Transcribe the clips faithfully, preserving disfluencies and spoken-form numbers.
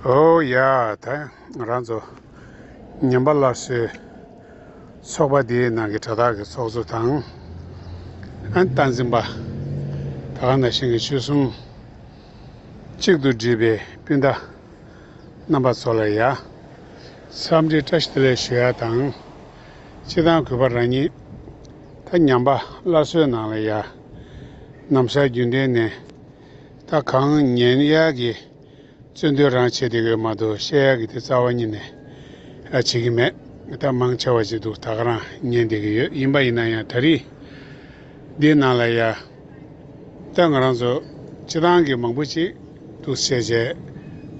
ཨོ་ཡ། ད་ང་རང་ཚོ་ཉམས་པ་སླར་གསོའི་ཚོགས་པ་འདིའི་ནང་གི་དྲ་བདག་གི་ཚོགས་གཙོ་དང་། ཨ་ནི་སྟངས་འཛིན་པ། ད་ག་ནང་བཞིན་གྱི་ཆོལ་གསུམ་གཅིག་ཏུ་སྒྲིལ་བའི་སྤུན་ཟླ་རྣམ་པ་ཚོ་ལ་ཡ། འཚམས་འདྲི་བཀྲ་ཤིས་བདེ་ལེགས་ཞུ་ཡ་དང་། སྤྱིར་བཏང་གུས་པ་རང་ཉིད་ད་ཉམས་པ་སླར་གསོའི་ནང་ལ་ཡ། ནམ་ཞག་རྒྱུན་ལྡན་ནས་ད་གང་ཉན་ཡ་གི་བརྩོན་འདུན་རང་བྱེད་བསྡད་ཡོད་མ་གཏོགས། བཤད་ཡག་གི་དེ་རྩ་བ་ཉིད་ནས་ཨ་བྱེད་ཀྱི་མེད། ད་མང་ཆེ་བ་ཅིག་འདུག་ད་ག་རང་ཉན་བསྡད་ཀྱི་ཡོད། ཡིན་པ་ཡིན་ན་ཡང་ད་རེས་འདི་ནང་ལ་ཡ། ད་ང་རང་ཚོ་སྤྱིར་བཏང་གི་མང་པོ་ཅིག་འདུག་བྱས་བྱས་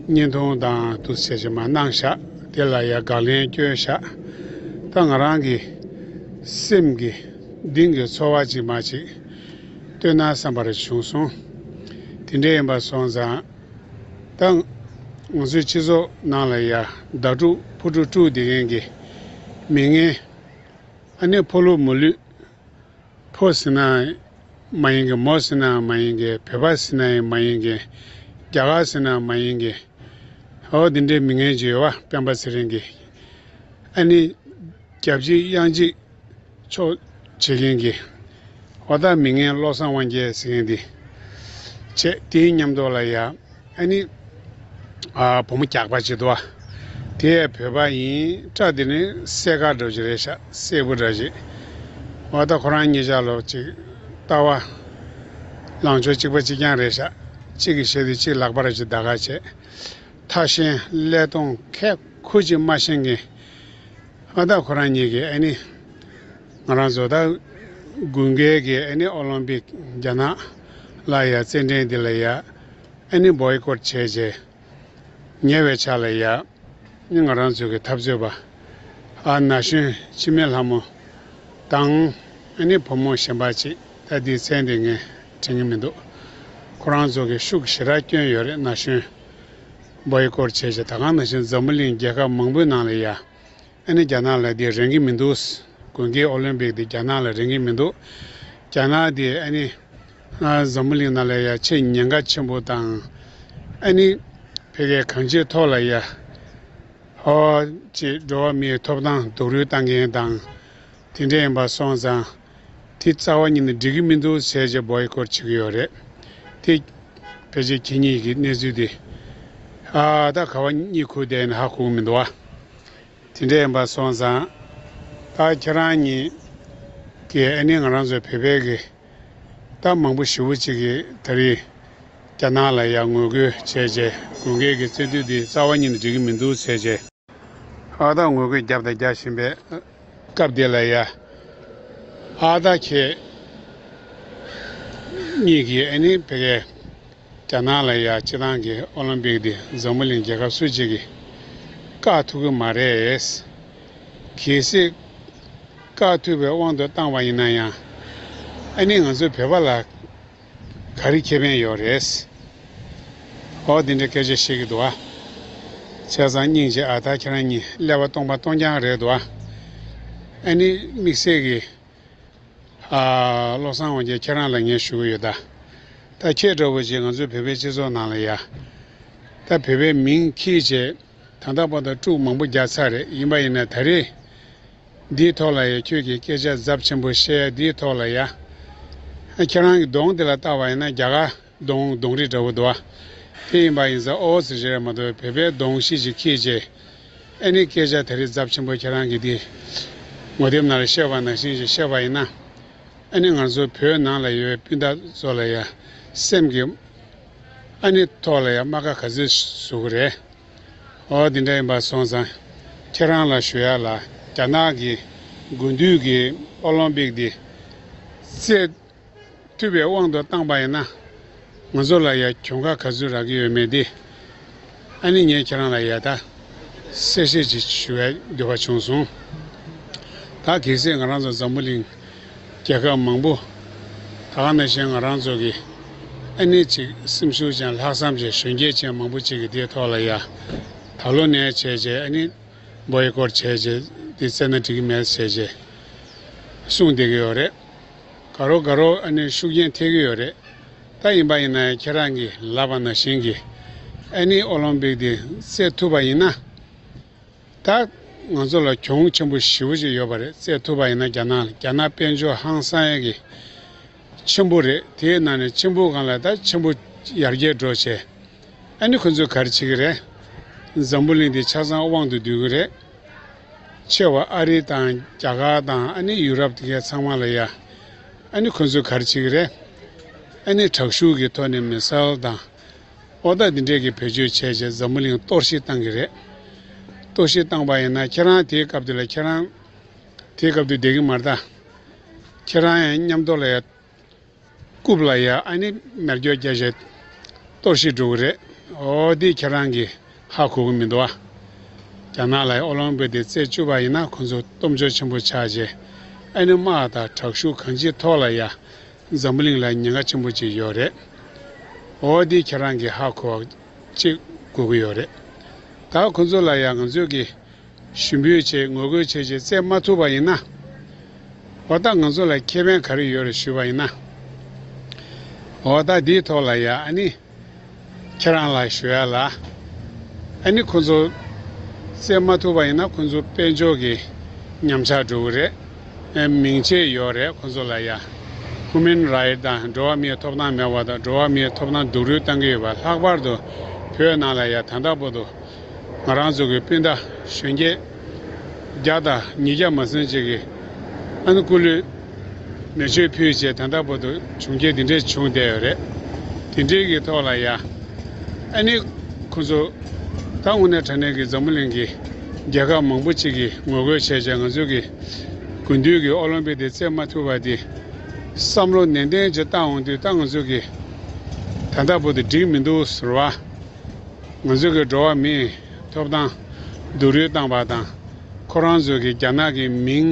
བརྙན་ཐུང་དང་འདུག་བྱས་བྱས་མར་གནང་ཤག་དེ་ལ་ཡ་དགག་ལན་བསྐྱོན་ཤག་ད་ང་རང་གི་སེམས་ཀྱི་གཏིང་གི་ཚོར་བ་ཅིག་མ་ཅིག་སྟོན་ན་བསམ་པ་རེ་བྱུང་སོང་། དེ་འདྲ་ཡིན་པ་སོང་ཙང་། ད་ང་ཚོའི་སྤྱི་ཚོགས་ནང་ལ་ཡ་ཟླ་དྲུག་ཕོ་དྲུག་དཀྲུགས་བསྡད་མཁན་གྱི་མི་ངན། ཨ་ནི་ཕོ་ལུས་མོ་ལུས། ཕོ་ཟེར་ན་མ་ཡིན་གི། མོ་ཟེར་ན་མ་ཡིན་གི། བོད་པ་ཟེར་ན་ཡང་མ་ཡིན་གི། རྒྱ་གར་ཟེར་ན་མ་ཡིན་གི། ཨོ་དེ་འདྲའི་མི་ངན་ཅིག་ཡོད་པ། སྤེན་པ་ཚེ་རིང་གི། ཨ་ནི་རྒྱབ་གཅིག་གཡང་གཅིག་ཕྱོགས་བྱེད་མཁན་གྱི། འོ་ད་མི་ངན་བློ་བཟང་དབང་རྒྱལ་ཟེར་མཁན་འདི་བྱས། དེའི་མཉམ་དུ་ལ་ཡ་ཨ་ནི་ཨ་བུ་མོ་རྒྱགས་པ་ཅིག་འདུག་པ། དེ་བོད་པ་ཡིན། སྐྲ་དེ་ནི་སེར་ཁ་འདྲ་ཅིག་རེད་ཤག་སེར་པོ་འདྲ་ཅིག་འོ་ད་ཁོ་རང་གཉིས་ཆ་ལོ་ཅིག་ལྟ་བ་ལངས་ཕྱོགས་གཅིག་པ་གཅིག་རྐྱང་རེད་ཤག་གཅིག་གིས་བཤད་དུས་གཅིག་ལག་པ་ར་ཅིག་ཟླ་ག་བྱས། ཐ་ཤལ་ཀླད་སྟོང་ཁལ་ཁུ་ཅིག་མ་ཤེས་མཁན། ཨ་ད་ཁོ་རང་གཉིས་ཀྱིས་ཨ་ནི་ང་རང་ཚོ་ད་དགུན་ཁའི་གི་ཨ་ནི་ཨོ་ལིམ་པིག་རྒྱ་ནག་ལ་ཡ་རྩེད་འགྲན་འདི་ལ་ཡ་ཨ་ནི་བོའི་ཀོཊ་བྱས་རྗེས་ཉེ་བའི་ཆར་ལ་ཡ་ཨ་ནི་ང་རང་ཚོ་གི་འཐབ་རྩོད་པ་ཨ་ན་གཞོན་འཆི་མེད་ལྷ་མོ་དང་ཨ་ནི་བུ་མོ་གཞན་པ་ཅིག་ད་འདིའི་མཚན་དེ་ངས་དྲན་གྱི་མི་འདུག་ཁོ་རང་ཚོ་གིས་ཤུགས་ཞེ་དྲག་བསྐྱོན་ཡོད་རེད། ན་གཞོན་བོའི་ཀོཊ་བྱས་རྗེས། ད་ག་ནང་བཞིན་འཛམ་བུ་གླིང་རྒྱལ་ཁབ་མང་པོའི་ནང་ལ་ཡ། ཨ་ནི་རྒྱ་ནག་ལ་འདི་རན་གྱི་མི་འདུག་དགུན་ཁའི་ཨོ་ལིམ་པིག་འདི་རྒྱ་ནག་ལ་རན་གྱི་མི་འདུག་རྒྱ་ནག་འདི་ཨ་ནི་ཨ་འཛམ་བུ་གླིང་ནང་ལ་ཡ་ཆེས་ཉེན་ཁ་ཆེན་པོ་དང་། ཨ་ནི་ཕ་གིའི་གང་ཅིའི་ཐོག་ལ་ཡ་ཧོ་ཅིག་འགྲོ་བ་མིའི་ཐོབ་ཐང་སྡུག་རུས་བཏང་མཁན་དང་། དེ་འདྲ་ཡིན་པ་སོང་ཙང་དེ་རྩ་བ་ཉིད་ནས་འགྲིག་གི་མི་འདུག་ཟེར་བྱས་བོའི་ཀོཊ་བྱེད་ཀྱི་ཡོད་རེད། དེ་ཕལ་ཆེར་ཁྱེད་གཉིས་ཀྱི་གནས་ཚུལ་དེ་ཨ་ད་ག་བ་གཉིད་ཁུག་བསྡད་ནས་ཧ་གོ་གི་མི་འདུག་པ། དེ་འདྲ་ཡིན་པ་སོང་ཙང་། ད་ཁྱེད་རང་གཉིས་ཀྱིས་ཨ་ནི་ང་རང་ཚོ་བོད་པའི་གི་ད་མང་པོ་ཞེ་པོ་ཅིག་གིས་ད་རེས་རྒྱ་ནག་ལ་ཡ་ངོ་རྒོལ་བྱས་རྗེས་དགུན་ཁའི་གི་རྩེད་འགྲན་འདི་རྩ་བ་ཉིད་ནས་འགྲིག་གི་མི་འདུག་ཟེར་བྱས། ཨ་ད་ངོ་རྒོལ་རྒྱབ་དང་རྒྱག་བཞིན་པའི་སྐབས་དེ་ལ་ཡ། ཨ་ད་ཁྱེད་གཉིས་ཀྱིས་ཨ་ནི་ཕ་གིའི་རྒྱ་ནག་ལ་ཡ་སྤྱིར་བཏང་གི་ཨོ་ལིམ་པིག་འདི་འཛམ་བུ་གླིང་རྒྱལ་ཁབ་སུ་གཅིག་གིས་བཀག་ཐུབ་ཀྱི་མ་རེད། གལ་སྲིད་བཀག་ཐུབ་པའི་དབང་དུ་བཏང་བ་ཡིན་ན་ཡང་། ཨ་ནི་ང་ཚོ་བོད་པ་ལ་ག་རེ་ཁེ་ཕན་ཡོད་རེད། ཨོ་དེ་འདྲའི་སྐད་ཆ་བཤད་ཀྱི་འདུག་ཨ། བྱས་ཙང་སྙིང་རྗེ། ཨ་ད་ཁྱེད་རང་གཉིས་ཀླད་པ་སྟོང་པ་སྟོང་རྐྱང་རེད་འདུག་ཨ། ཨ་ནི་དམིགས་བསལ་གྱི་ཨ་བློ་བཟང་དབང་རྒྱལ་ཁྱེད་རང་ལ་ངས་ཞུ་གི་ཡོད་ད། ད་ཁྱེད་འདྲ་བོ་ཅིག་ང་ཚོའི་བོད་པའི་སྤྱི་ཚོགས་ནང་ལ་ཡ། ད་བོད་པའི་མིང་འཁྱེར་བྱས་ད་ལྟ་བར་དུ་དཀྲུག་མང་པོ་རྒྱག་ཚར་རེད། ཡིན་པ་ཡིན་ན་ད་རེས་འདིའི་ཐོག་ལ་ཡ་ཁྱོད་ཀྱིས་སྐད་ཆ་ཚབས་ཆེན་པོ་བཤད་ཡ་འདིའི་ཐོག་ལ་ཡ། ཁྱེད་རང་གི་གདོང་དེ་ལ་བལྟས་པ་ཡིན་ན་རྒྱ་གར་གདོང་གདོང་རིས་འདྲ་བོ་འདུག་ཨ། དེ་ཡིན་པ་ཡིན་ཙང་ཨོ་ཙི་རེད་མ་གཏོགས་བོད་པའི་གདོང་ཤིག་ཅིག་འཁྱེར་བྱས། ཨ་ནི་སྐད་ཆ་ད་རེས་ཚབས་ཆེན་པོ་ཁྱེད་རང་གིས་དེ་ངོ་དེབ་ནང་ལ་བཤད་པ་ནང་བཞིན་ཞིག་བཤད་པ་ཡིན་ན། ཨ་ནི་ང་ཚོ་བོད་ནང་ལ་ཡོད་པའི་སྤུན་ཟླ་ཚོ་ལ་ཡ་སེམས་ཀྱི་ཨ་ནི་ཐོག་ལ་ཡ་རྨ་ཁ་ག་ཚོད་ཟུག་གི་རེད། ཨོ་དེ་འདྲ་ཡིན་པ་སོང་ཙང་ཁྱེད་རང་ལ་ཞུ་ཡ་ལ། རྒྱ་ནག་གི་དགུན་དུས་ཀྱི་ཨོ་ལིམ་པིག་འདི་རྩེད་ཐུབ་པའི་དབང་དུ་བཏང་པ་ཡིན་ན། ང་ཚོ་ལ་ཡ་གྱོང་ཁ་ག་ཚོད་རག་གི་ཡོད་མེད་དེ། ཨ་ནི་ངས་ཁྱེད་རང་ལ་ཡ་ད་གསལ་བཤད་ཅིག་ཞུ་བའི་འདོད་པ་བྱུང་སོང་། ད་གལ་སྲིད་ང་རང་ཚོ་འཛམ་བུ་གླིང་རྒྱལ་ཁབ་མང་པོ། ད་ག་ནང་བཞིན་ང་རང་ཚོ་གི་ཨ་ནི་ཅིག་སེམས་ཤུགས་ཅན་ལྷག་བསམ་ཅན་གཞོན་སྐྱེས་ཅན་མང་པོ་ཅིག་གིས་དེའི་ཐོག་ལ་ཡ་ད་ལོ་ནས་བྱས་རྗེས་ཨ་ནི་བོའི་ཀོཊ་བྱས་རྗེས་དེ་རྩེད་ན་འགྲིག་གི་མེད་བྱས་རྗེས་གསུངས་བསྡད་ཀྱི་ཡོད་རེད། ག་རོ་ག་རོ་ཨ་ནི་ཤུགས་རྐྱེན་ཐེབས་ཀྱི་ཡོད་རེད། ད་ཡིན་པ་ཡིན་ན་ཁྱེད་རང་གིས་ལབ་པ་ནང་བཞིན་གྱི་ ཨ་ནི་ཨོ་ལིམ་པིག་དེ་རྩེད་ཐུབ་པ་ཡིན་ན། ད་ང་ཚོ་ལ་གྱོང་ཆེན་པོ་ཞེ་པོ་ཅིག་ཡོད་པ་རེད། རྩེད་ཐུབ་པ་ཡིན་ན། རྒྱ་ནག་ལ། རྒྱ་ནག་དཔལ་འབྱོར་ཧང་སང་ཡག་གི་ཆེན་པོ་རེད། དེའི་ནང་ནས་ཆེན་པོ་སྒང་ལ་ད་ཆེན་པོ་ཡར་རྒྱས་འགྲོ་བྱས། ཨ་ནི་ཁོ་ཚོས་ག་རེ་བྱེད་ཀྱི་རེད། འཛམ་བུ་གླིང་འདི་ཆ་ཚང་དབང་དུ་བསྡུ་གི་རེད། ཆེ་བ་ཨ་རི་དང་རྒྱ་གར་དང་། ཨ་ནི་ཡུ་རོབ་དེ་གའི་ཚང་མ་ལ་ཡ། ཨ་ནི་ཁོ་ཚོས་ག་རེ་བྱེད་ཀྱི་རེད། ཨ་ནི་དྲག་ཤུགས་ཀྱི་ཐོག་ནས་མི་སེལ་དང་། ཨོ་ད་འདི་འདྲས་ཀྱི་བེད་སྤྱོད་བྱས་བྱས་འཛམ་བུ་གླིང་གཏོར་བཤིག་བཏང་གི་རེད། གཏོར་བཤིག་བཏང་པ་ཡིན་ན། ཁྱེད་རང་དེའི་སྐབས་དེ་ལ། ཁྱེད་རང་དེའི་སྐབས་དེ་བསྡད་ཀྱི་མ་རེད་ད། ཁྱེད་རང་ཡང་མཉམ་དུ་ལ་ཡ་རྐུབ་ལ་ཡ་ཨ་ནི་མེ་སྒྱོགས་བརྒྱབ་བྱས་གཏོར་བཤིག་འགྲོ་གི་རེད། ཨོ་འདི་ཁྱེད་རང་གིས་ཧ་གོ་གི་མི་འདུག་ཨ། རྒྱ་ནག་ལ་ཡ་ཨོ་ལིམ་པིག་དེ་རྩེད་བཅུག་པ་ཡིན་ན། ཁོ་ཚོ་སྟོབས་འབྱོར་ཆེན་པོ་ཆགས་བྱས། ཨ་ནི་དམག་དང་དྲག་ཤུགས་གང་ཅིའི་ཐོག་ལ་ཡ་འཛམ་བུ་གླིང་ལ་ཉེན་ཁ་ཆེན་པོ་ཅིག་ཡོད་རེད། ཨོ་འདི་ཁྱེད་རང་གིས་ཧ་གོ་བ་ཅིག་དགོས་ཀྱི་ཡོད་རེད། ད་ཁོ་ཚོ་ལ་ཡ་ང་ཚོས་ཀྱིས་ཞུ་འབོད་བྱས། ངོ་རྒོལ་བྱས་བྱས་རྩེད་མ་ཐུབ་པ་ཡིན་ན། འོ་ད་ང་ཚོ་ལ་ཁེ་ཕན་ག་རེ་ཡོད་རེད་ཞུས་པ་ཡིན་ན། འོ་ད་འདིའི་ཐོག་ལ་ཡ་ཨ་ནི་ཁྱེད་རང་ལ་ཞུ་ཡ་ལ། ཨ་ནི་ཁོ་ཚོ་རྩེད་མ་ཐུབ་པ་ཡིན་ན། ཁོ་ཚོ་དཔལ་འབྱོར་གྱི་ཉམས་ཆག་འགྲོ་གི་རེད། ཨ་མིང་ཆད་ཡོད་རེད་ཁོ་ཚོ་ལ་ཡ། ཧུ་མན་རའིཊ་དང་། འགྲོ་བ་མིའི་ཐོབ་ཐང་མེད་པ་དང་། འགྲོ་བ་མིའི་ཐོབ་ཐང་སྡུག་རུས་བཏང་གི་ཡོད་པ། ལྷག་པར་དུ་བོད་ནང་ལ་ཡ་ད་ལྟ་བར་དུ་ང་རང་ཚོ་གི་སྤུན་ཟླ་གཞོན་སྐྱེས་བརྒྱ་དང་ཉིས་བརྒྱ་མ་ཟིན་ཅིག་གིས་ཨ་ནི་སྐུ་ལུས་མེ་མཆོད་ཕུལ་བྱས་ད་ལྟ་བར་དུ་བྱུང་རྐྱེན་འདི་འདྲས་བྱུང་བསྡད་ཡོད་རེད། དེ་འདྲས་ཀྱི་ཐོག་ལ་ཡ་ཨ་ནི་ཁོ་ཚོ་ད་དངོས་གནས་དྲང་གནས་ཀྱི་འཛམ་བུ་གླིང་གི་རྒྱལ་ཁབ་མང་པོ་ཅིག་གིས་ངོ་རྒོལ་བྱས་བྱས། ང་ཚོ་གི་དགུན་དུས་ཀྱི་ཨོ་ལིམ་པིག་དེ་རྩེད་མ་ཐུབ་པ་དེ་བསམ་བློ་ནན་ཏན་ཅིག་བཏང་འོང་དུས། ད་ང་ཚོ་གི་ད་ལྟ་བར་དུ་འགྲིག་མི་འདུག་ཟེར་བ། ང་ཚོ་གི་འགྲོ་བ་མིའི་ཐོབ་ཐང་སྡུག་རུས་བཏང་པ་དང་། ཁོ་རང་ཚོ་གི་རྒྱ་ནག་གི་མིང་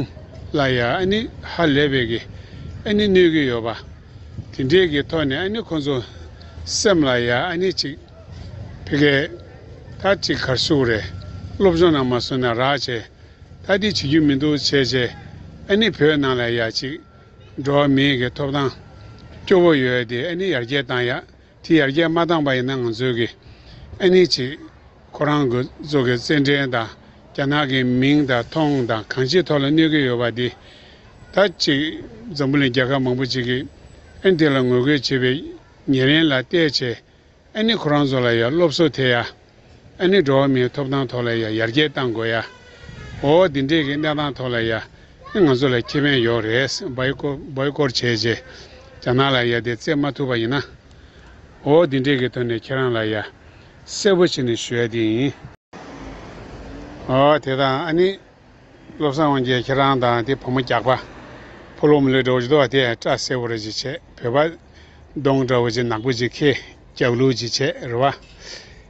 ལ་ཡ་ཨ་ནི་ཧ་ལས་པའི་གི་ཨ་ནི་གནོད་ཀྱི་ཡོད་པ། དེ་འདྲས་ཀྱི་ཐོག་ནས་ཨ་ནི་ཁོ་ཚོ་སེམས་ལ་ཡ་ཨ་ནི་ཅིག་ཕ་གིའི་ད་ཅིག་ག་རེ་ཟེར་དགོས་རེད། སློབ་སྦྱོང་ནང་མ་སོང་ན་རག་བྱས། ད་འདི་བྱེད་རྒྱུ་མི་འདུག་བྱས་བྱས། ཨ་ནི་བོད་ནང་ལ་ཡ་ཅིག་འགྲོ་བ་མིའི་གི་ཐོབ་ཐང་སྐྱོ་བོ་ཡོད་དེ་ཨ་ནི་ཡར་རྒྱས་བཏང་ཡ། དེ་ཡར་རྒྱས་མ་བཏང་པ་ཡིན་ན། ང་ཚོའི་གི་ཨ་ནི་ཅིག་ཁོ་རང་གི་ཚོ་གི་རྩེད་འགྲན་དང་། རྒྱ་ནག་གི་མིང་དང་མཐོང་དང་གང་ཅིའི་ཐོག་ལ་གནོད་ཀྱི་ཡོད་པ་འདི། ད་ཅིག་འཛམ་བུ་གླིང་རྒྱལ་ཁབ་མང་པོ་ཅིག་གིས་ཨ་ནི་དེ་ལ་ངོ་རྒོལ་བྱེད་པའི་ཉེར་ལེན་ལ་བལྟས་བྱས། ཨ་ནི་ཁོ་རང་ཚོ་ལ་ཡ་སློབ་གསོ་ཐེབས་ཡ། ཨ་ནི་འགྲོ་བ་མིའི་ཐོབ་ཐང་ཐོག་ལ་ཡ་ཡར་རྒྱས་གཏང་དགོས་ཡ། འོ་འདི་འདྲས་ཀྱི་གནས་སྟངས་ཐོག་ལ་ཡ་ཨ་ང་ཚོ་ལ་ཁེ་ཕན་ཡོད་རེད། བོའི་ཀོ་བོའི་ཀོཊ་བྱས་བྱས་རྒྱ་ནག་ལ་ཡ་དེ་རྩེད་མ་ཐུབ་པ་ཡིན་ན། འོ་འདི་འདྲས་ཀྱི་ཐོག་ནས་ཁྱེད་རང་ལ་ཡ་གསལ་པོ་བྱས་ནས་ཞུ་ཡ་དེ་ཡིན། འོ་དེ་དང་ཨ་ནི། བློ་བཟང་དབང་རྒྱལ་ཁྱེད་རང་དང་དེ་བུ་མོ་རྒྱགས་པ། ཕོ་ལོ་མོ་ལོ་འདྲ་བོ་ཅིག་འདུག་པ། དེ་སྐྲ་སེར་པོ་རེ་ཅིག་བྱས། བོད་པ་གདོང་འདྲ་བོ་ཅིག་ནག་པོ་ཅིག་ཁྱེར། རྒྱགས་ལུག་ཅིག་བྱས་རེད་པ།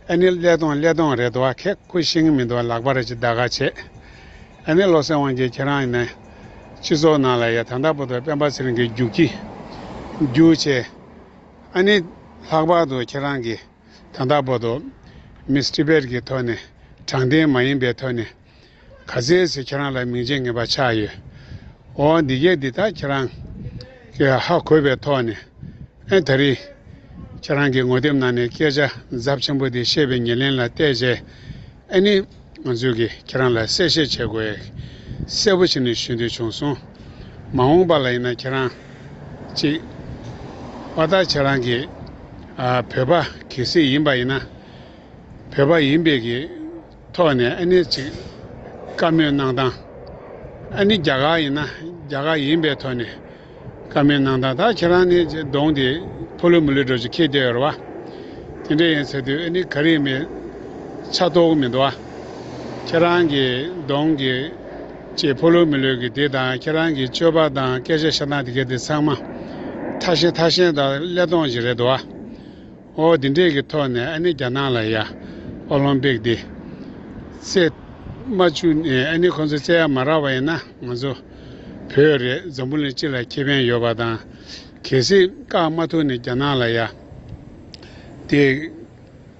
ཨ་ནི་ཀླད་སྟོང་ཀླད་སྟོང་རེད་འདུག་པ། ཁྱེད་ཁོ་ཤེས་ཀྱི་མི་འདུག་པ། ལག་པ་རེ་ཅིག་ཟླ་ག་བྱས། ཨ་ནི་བློ་བཟང་དབང་རྒྱལ་ཁྱེད་རང་ཡིན་ན་སྤྱི་ཚོགས་ནང་ལ་ཡ་ད་ལྟ་བར་དུ་སྤེན་པ་ཚེ་རིང་གི་རྒྱུག་ཁྱི་རྒྱུགས་བྱས། ཨ་ནི་ལྷག་པར་དུ་ཁྱེད་རང་གིས་ད་ལྟ་བར་དུ་མིས་ཊི་བེཊ་གི་ཐོག་ནས། དྲང་བདེན་མ་ཡིན་པའི་ཐོག་ནས་ག་ཚད་ཟེར་ཁྱེད་རང་ལ་མིང་ཆད་ངན་པ་ཆགས་ཡོད། འོ་འདི་གས་འདི་ད་ཁྱེད་རང་གིས་ཧ་གོ་བའི་ཐོག་ནས། ཨེ་ད་རེས་ཁྱེད་རང་གི་ངོ་དེབ་ནང་ནས་སྐད་ཆ་ཚབས་ཆེན་པོ་འདི་བཤད་པའི་ཉེར་ལེན་ལ་བལྟས་བྱས། ཨ་ནི་ང་ཚོས་ཀྱིས་ཁྱེད་རང་ལ་གསལ་བཤད་བྱེད་དགོས་ཡ་གསལ་པོ་བྱས་ནས་ཞུ་འདོད་བྱུང་སོང་། མ་འོངས་པ་ལ་ཡིན་ན་ཁྱེད་རང་ཅིག་ཨ་ད་ཁྱེད་རང་གིས་ཨ་བོད་པ་གལ་སྲིད་ཡིན་པ་ཡིན་ན། བོད་པ་ཡིན་པའི་གི་ཐོག་ནས་ཨ་ནི་ཅིག་བཀའ་མོལ་གནང་སྟངས། ཨ་ནི་རྒྱ་གར་ཡིན་ན་རྒྱ་གར་ཡིན་པའི་ཐོག་ནས་བཀའ་མོལ་གནང་སྟངས། ད་ཁྱེད་རང་ནི་གདོང་དེ་ཕོ་ལུ་མི་ལུ་འདྲ་ཅིག་ཁྱེར་བསྡད་ཡོད་རེད་པ། དེ་འདྲ་ཡིན་ཟེར་དུས་ཨ་ནི་ག་རེ་མེད་ཆ་རྟོགས་མི་འདུག་པ། ཁྱེད་རང་གི་གདོང་གི་ཅིག་ཕོ་ལུ་མི་ལུ་གི་དེ་དང་། ཁྱེད་རང་གི་སྤྱོད་པ་དང་སྐད་ཆ་བཤད་སྟངས་དེ་ག་དེ་ཚང་མ་ཐ་ཤལ་ཐ་ཤལ་དང་ཀླད་སྟོང་ཅིག་རེད་འདུག་པ། འོ་འདི་འདྲས་ཀྱི་ཐོག་ནས་ཨ་ནི་རྒྱ་ནག་ལ་ཡ་ཨོ་ལིམ་པིག་འདི་རྩེད་མ་བཅུག་ནས། ཨ་ནི་ཁོང་ཚོ་རྩེད་ཡ་མ་རག་པ་ཡིན་ན། ང་ཚོ་བོད་རེད། འཛམ་བུ་གླིང་སྤྱི་ལ་ཁེ་ཕན་ཡོད་པ་དང་། གལ་སྲིད་བཀག་མ་ཐུབ་ནས་རྒྱ་ནག་ལ་ཡ་དེ་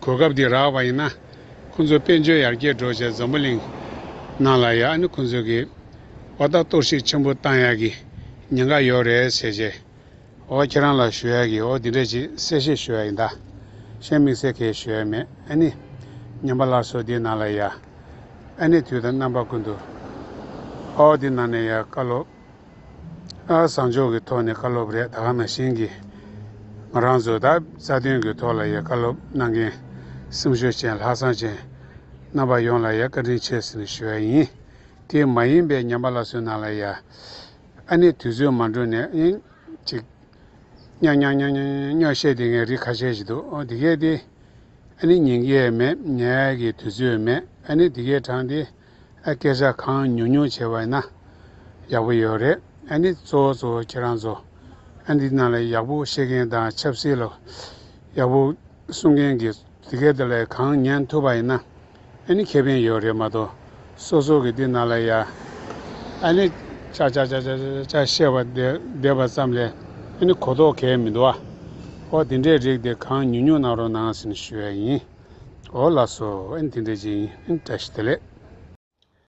གོ་སྐབས་འདི་རག་པ་ཡིན་ན། ཁོང་ཚོ་དཔལ་འབྱོར་ཡར་རྒྱས་འགྲོ་བྱས་འཛམ་བུ་གླིང་ནང་ལ་ཡ་ཨ་ནི་ཁོང་ཚོ་གི་འོ་ད་གཏོར་བཤིག་ཆེན་པོ་བཏང་ཡ་གི་ཉེན་ཁ་ཡོད་རེད་ཟེར་བྱས། འོ་ཁྱེད་རང་ལ་ཞུ་ཡ་གི་འོ་འདི་འདྲས་ཅིག་གསལ་བཤད་ཞུ་ཡ་ཡིན་ད། གཞན་དམིགས་བསལ་གང་ཞུ་ཡ་མེད། ཨ་ནི་ཉམས་པ་སླར་གསོ་འདི་ནང་ལ་ཡ། ཨ་ནི་དུས་དང་རྣམ་པ་ཀུན་ཏུ། ཨོ་འདི་ནང་ནས་ཡ་བཀའ་སློབ། ཨ་བཟང་ཕྱོགས་ཀྱི་ཐོག་ནས་བཀའ་སློབ་རེད། ད་ག་ནང་བཞིན་གྱི། ང་རང་ཚོ་ད་རྩ་དོན་གྱི་ཐོག་ལ་ཡ་བཀའ་སློབ་གནང་མཁན། སེམས་ཤུགས་ཅན་ལྷག་བསམ་ཅན། རྣམ་པ་ཡོངས་ལ་ཡ་བཀའ་དྲིན་ཆེ་ཟེར་ནས་ཞུ་ཡ་ཡིན། དེ་མ་ཡིན་པའི་ཉམས་པ་སླར་གསོའི་ནང་ལ་ཡ། ཨ་ནི་དུས་ཚོད་མ་འགྲོ་ནས་ཨིན་ཅིག་སྨྱོ་སྨྱོ་སྨྱོ་སྨྱོ་སྨྱོ་བཤད་བསྡད་མཁན་རིགས་ཁ་ཤས་ཤིག་འདུག་ཨོ་དེ་གས་དེ། ཨ་ནི་ཉན་གི་ཡས་མེད། ཉན་ཡས་ཀྱི་དུས་ཚོད་མེད། ཨ་ནི་དེ་གས་དྲངས་ཏེ། ཨ་སྐད་ཆ་གང་ཉུང་ཉུང་བྱས་པ་ཡིན་ན་ཡག་པོ་ཡོད་རེད། ཨ་ནི་གཙོ་བོ་གཙོ་བོ་ཁྱེད་རང་ཚོ། ཨ་འདི་ནང་ལ་ཡག་པོ་བཤད་མཁན་དང་ཆབ་སྲིད་ལ་ཡག་པོ་གསུང་མཁན་གྱི་དེ་གས་དེ་ལ་གང་ཉན་ཐུབ་པ་ཡིན་ན། ཨ་ནི་ཁེ་ཕན་ཡོད་རེད་མ་གཏོགས། སོ་སོ་གི་འདི་ནང་ལ་ཡ། ཨ་ནི་ཅ་ཅ་ཅ་ཅ་ཅ་བཤད་པ་བསྡད་བསྡད་པ་ཙམ་ལས། ཨ་ནི་གོ་རྟོགས་གང་ཡང་མི་འདུག་ཨ། ཨོ་དེ་འདྲའི་རིགས་དེ་གང་ཉུང་ཉུང་གནང་རོགས་གནང་ཟེར་ནས་ཞུ་ཡ་ཡིན། ཨོ་ལགས་སོ། ཨ་ནི་དེ་འདྲ་ཅིག་ཡིན། ཨ་ནི་བཀྲ་ཤིས་བདེ་ལེགས།